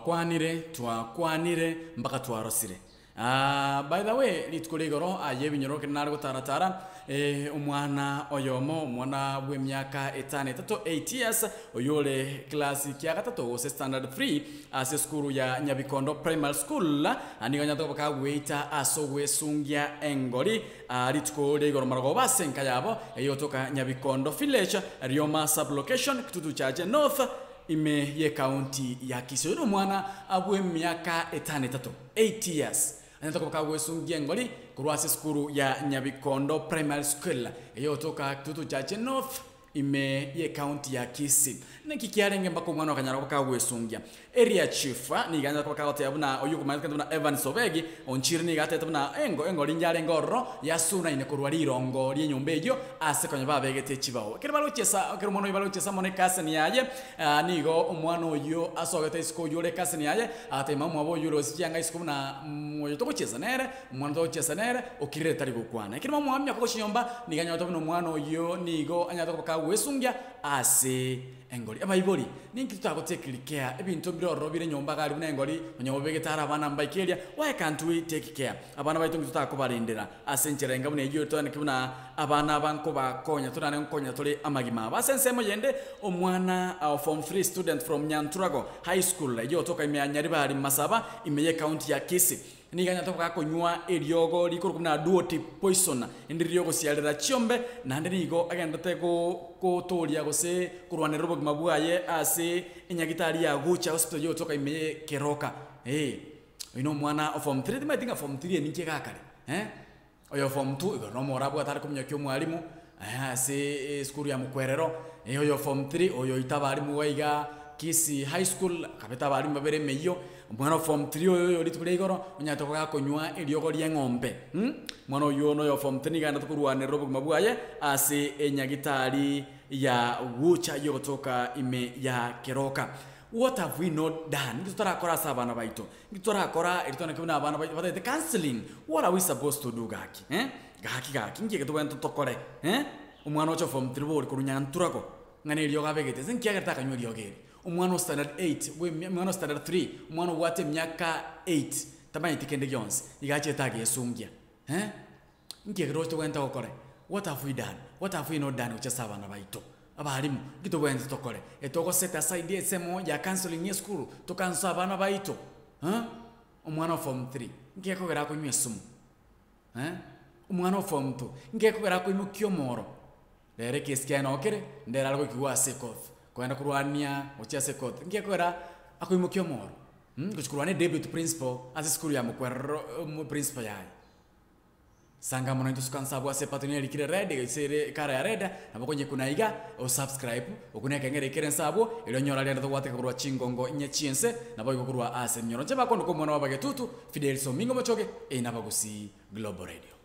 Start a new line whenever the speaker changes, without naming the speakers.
Twakwanire, twakwanire mpaka twarosire. Aah by the way, rituko ria igoro aye ebinyoro ekero nare gotaratara, omwana oyomo, omwana bw'emiaka etano etato, eight years, oyio ore class kia gatato gose standard three, ase esukuru ya Nyabikondo Primary School, nigo anyarete koba kagoeita ase ogwesungia engori rituko ria igoro marogoba ase enka yabo, eyio egotoka Nyabikondo Village, Rioma Sub-location, Kitutu Chache North, ime y'Ekaunti ya Kisii. Oyo nomwana bw'emiaka etano etato, 8 years, anyarete koba kagwesungia engori korwa ase esukuru ya Nyabikondo Primary School eye egotoka Kitutu Chache North ime y'Ekaunti ya Kisii. Naki kiarenge mpaka omwana okanyara koba kagwesungia? Area Chief nigo anyarete koba kagoteba buna oyio okomanyete buna Evans Obegi Onchiri nigo atebete buna engo engori yarenge ororo yasunaine korwa rirongo ri'enyomba eyio ase konya babegete chibao. Ekero bare gochiesa ekero omwana oyio bare gochiesa amo n'ekaseni yaye, nigo omwana oyio asogete isiko oyio ore ekaseni yaye, agatebia mama omwabo oyio ore gose chianga isiko buna oyo togochiesa nere, omwana togochiesa nere, okirire tari gokwana. Ekero mama omwabo aminyoka gochia nyomba, nigo anyorete buna omwana oyio nigo anyarete koba kagwesungia ase Engori. Abaibori, ninki totagotekiri care ebinto mbire ororo bire nyomba gari buna engori, onye obegete are abana mbaike eria, why can't we take care? Abana baito inki totakobarendera ase enchera enga buna eyio toaneke buna abana aba nkobakonya torane nkonya tore amagima abo. Ase ensemo yende, omwana o form three student from Nyanturago High School eyio otoka ime ya Nyaribari Masaba ime ye county ya Kisii, Nigo anyarete koba gakonywa eriogo rikorokwa buna duoti poison, erinde ri'ogosiarera chiombe, naende nigo agenderete gotooria gose korwanerera obogima bwaye ase enyagitari ya Gucha Hospital yotoka ime ye Keroka. Ee, oyio na omwana o form three, timanyeti ng'a form three eye ninki egakare eh? Oyo form two igoro nomoro abwate are kominyokia omwalimu ase esukuru ya mokwerero, oyo form three oyo oito abalimu iga iga Kisii high school akabete abalimu babere emeyio, omwana o form three oyo oyo rituko ria igoro onyarete koba gakonywa eriogo ria eng'ombe mwana oywo noyo form three nigo aendete korwanerera obogima bwaye ase enyagitari ya Gucha yogotoka ime ya Keroka. What have we not done? Inki totarakora ase abana baito? Inki torakora erio toaneke buna abana baito batagete counselling? What are we supposed to do gaki eh? Gaki gaki inki eke tobwenerete tokore eh? Omwana oche form three bori korwa Nyanturago ng'a na eriogo abegete ase nki agerete akanywa eriogo eri? Omwana o standard eight bwe emi omwana o standard three, omwana obwate emiaka eight, tamanyeti kende gionsi, iga achete agesungia eh? Inki eke roche tobwenerete gokora? What have we done? What have we not done gochia ase abana baito? Abalimu, inki tobwenerete tokore? Etogo set aside ensemo ya counselling ya esukuru, tokanse abana baito eh? Omwana o form three, inki gekogera akonywa esumu eh? Omwana o form two, inki gekogera akoimokia omoro? Rero ekesi kiaye noo kere, ndere are goikigwa ase ekoth, kogenda korwania gochia ase ekoth, inki gekogera akoimokia omoro? Gochia korwania deputy principal ase esukuru ya mokwerero omo principal yaye. Sanga mono intwe suka nse abwo ase epatoni erikire red gose ere ekara ya red nabo okonyekuna iga osubscribe okwo na ekeng'ere kere nse abwo erio onyore aria togwateka korwa chingongo inye chiense naboigo korwa ase emioro. Inche bakondoka omwana wa Bagetutu Fidel Somingo Mochoge eye nabagusii Global Radio.